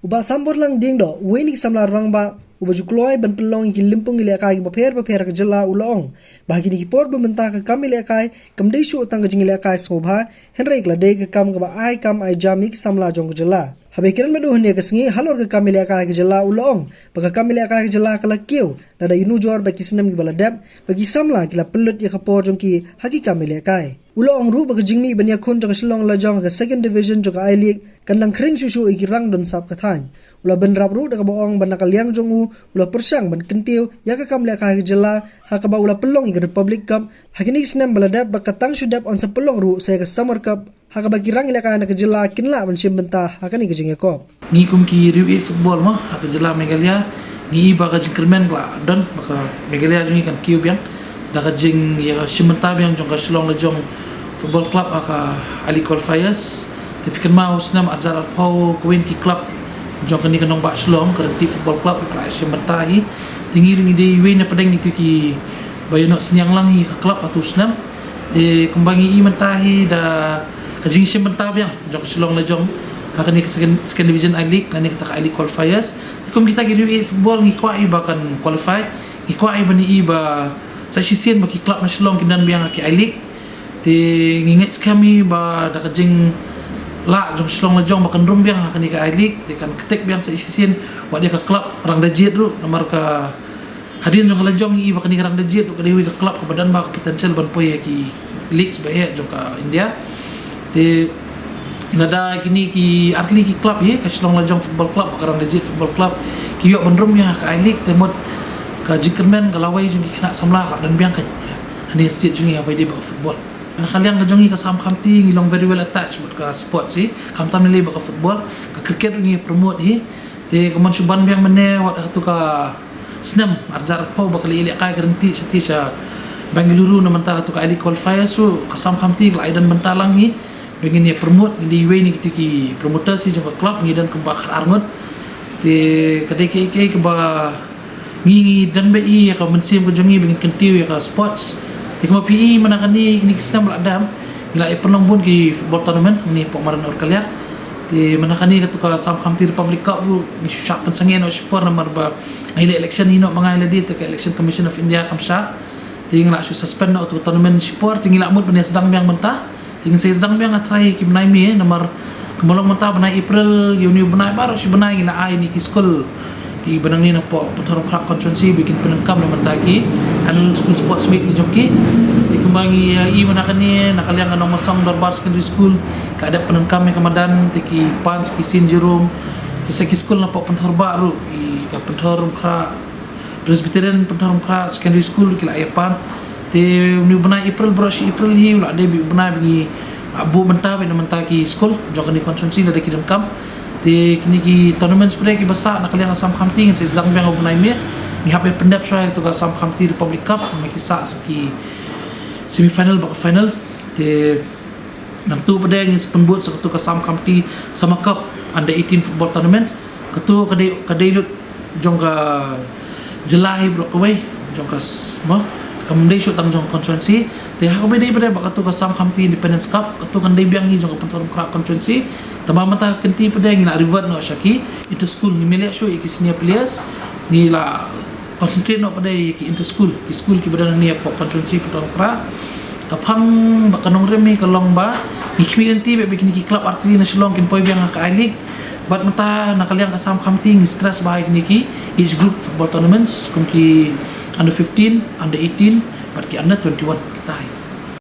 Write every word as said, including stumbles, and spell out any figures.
Bah Samborlang Diengdoh, uwei na ki samla rangbah uba ju kloi ban pynlong ïa ki lympung ïalehkai kiba pher bapher ha ka jylla, u la ong ba ha kine ki por ba mynta ka kam ïalehkai kam dei shuh tang ka jingïalehkai sngewbha, hynrei ka la dei ka kam kaba ai kam ai jam ïa ki samla jong ka jylla. Haba kren bad u hynne ka sngi halor ka kam ïalehkai ka jylla, u la ong ba ka kam ïalehkai ka jylla ka la kiew lada ïa nujor bad ki snem kiba la dep, ba ki samla ki la pynlut ïa ka por jong ki ha ki kam ïalehkai. U la ong ruh ba ka jingmih ban ïakhun jong ka Shillong Lajong ha ka Second Division jong ka I-League kan nang khring shuh shuh ïa ki rang don sap ka thaiñ. U la bynrap ruh da kaba ong ba na ka liang jong u, u la pyrshang ban kyntiew ïa ka kam ïalehkai ka jylla ha kaba u la pynlong ïa ka Republic Cup ha kine ki snem ba la dep, ba ka tang shu dep yn sa pynlong ruh sa ïa ka Summer Cup ha kaba ki rang ïalehkai na ka jylla kin lah ban shim bynta ha kane ka jingïakop. Ngi kum ki riew ïeit football mo ha ka jylla Meghalaya, ngi i ba ka jingkyrmen ka la don ba ka Meghalaya jong ngi kan kiew biang da ka jingïashim bynta biang jong ka Shillong Lajong Football Club ha ka I-League qualifiers. Te phi kynmaw u snem arhajar arphew, kawei na ki club jong kane ka nongbah Shillong, ka Ryntih Football Club, ka la ïashim bynta hi. Te ngi ruh ngi dei iwei na pdeng kito kiba ïa noh synñiang lang hi ha ka club ha uto u snem. Te kumba ngi i mynta hi da ka jingshim bynta biang jong ka Shillong Lajong ha kane ka second, second division I-League lane kata ka I-League qualifiers. Te kum kita ki riew ïeit football ngi kwah i ba kan qualify, ngi kwah i ban i ba sa shisien ba ki club na Shillong kin don biang ha ki I-League. Te ngi ngeit skhem i ba da ka jinglah jong Shillong Lajong ba kan rum biang ha kane ka I-League, te kan ktek biang sa shisien wat ïa ka club rang da jied ruh, namar ka hadien jong ka Lajong ngi i ba kane ka rang da jied ruh ka dei iwei ka club kaba don bha ka potential ban poi ha ki leagues ba heh jong ka India. Te lada kine ki artylli ki club hi, ka Shillong Lajong Football Club, ka rang da jied Football Club, ki ïoh ban rum ïa ka I-League, te mut ka jingkyrmen ka lawei jong ki khynnah samla ka don biang ka hangne state jong ngi ha kaba ïadei bad ka football. Na ka liang ka jong ngi ka Sam Khamti ngi long very well attached bad ka sports hi, khamtam lei lei bad ka football, ka cricket ruh ngi promote hi. Te ka mon shu ban biang mynne wat ha kato ka snem arhajar arphew ba ka la ïalehkai ka Ryntih shatei sha Bengaluru na bynta kato ka I-League qualifiers ruh, ka Sam Khamti ka la ai don bynta lang hi ba ngin ïa promote, ngi dei iwei na kito ki promoters hi jong ka club, ngi don kumba khatar ngut. Te ka dei kaei kaei kaba ngi, ngi don beit hi ïa ka mynsiem ka jong ngi ba ngin kyntiew ïa ka sports. Te kumba phi i mynta kane, kine ki snem ba la dep ngi la ïa pynlong bun ki football tournament hangne hapoh madan Urkaliar. Te mynta kane kato ka Sam Khamti Republic Cup ruh ngi shu shah pynsangeh noh shipor namar ba nga ïaleh election hi noh ma nga ïa lade, te ka Election Commission of India kam shah. Te ngi la shu suspend noh kato ka tournament shipor, te ngi la mut ban ïa sdang biang mynta. Te ngin sa ïa sdang biang ha trai ki bnai May, namar kumba long mynta bnai April, ïa une u bnai baroh shi bnai ngi la ai ïa kine ki skul kiba nangne napoh Pynthorumkhrah constituency ba kin pyndonkam na bynta ki annual school sports meet ki jong ki. Te kumba ngi, eh, i mynta kane na ka liang ka Nongmynsong Dorbar Secondary School ka dep pyndonkam ïa ka madan, te ki Pans, ki Saint Jerome, te sa ki skul napoh Pynthorbah ruh, i ka Pynthorum Khrah Presbyterian Pynthorum Khrah Secondary School ki la ïa pan. Te une u bnai April, baroh shi April hi u la dei beit u bnai ba ngi, ah, buh bynta beit na bynta ki skul jong kane constituency lada ki donkam. Te kine ki tournaments pat kiba sah na ka liang ka Sam Khamti ngin sa sdang biang ha u bnai May. Ngi hap ïa pyndep shuwa ïa kato ka Sam Khamti Republic Cup, ma ki sah sa ki semi final bad ka final. Te nangta pat ngi sa pynbud sa kato ka Sam Khamti Summer Cup under eighteen football tournament. Kato ka dei, ka dei lut jong ka jylla hi baroh kawei, jong ka s-, mo, kam dei shuh tang jong ka constituency. Te ha kaba ïadei pat bad kato ka Sam Khamti Independence Cup, kato kan dei biang hi jong ka Pynthorum Khrah constituency. Tangba mynta ka kynti pat ngi la revert noh sha ki inter school, ngim leh shuh ïa ki senior players, ngi la concentrate noh pat ïa ki inter school, ki school kiba don hangne hapoh constituency Pynthorum Khrah. Ka phang bad ka nongrim hi ka long ba ngi khmih lynti beit ba kine ki club artylli na Shillong kin poi biang ha ka I-League. Bad mynta na ka liang ka Sam Khamti ngi stress bha ïa kine ki age group football tournaments kum ki under fifteen, under eighteen bad ki under twenty-one kita hi.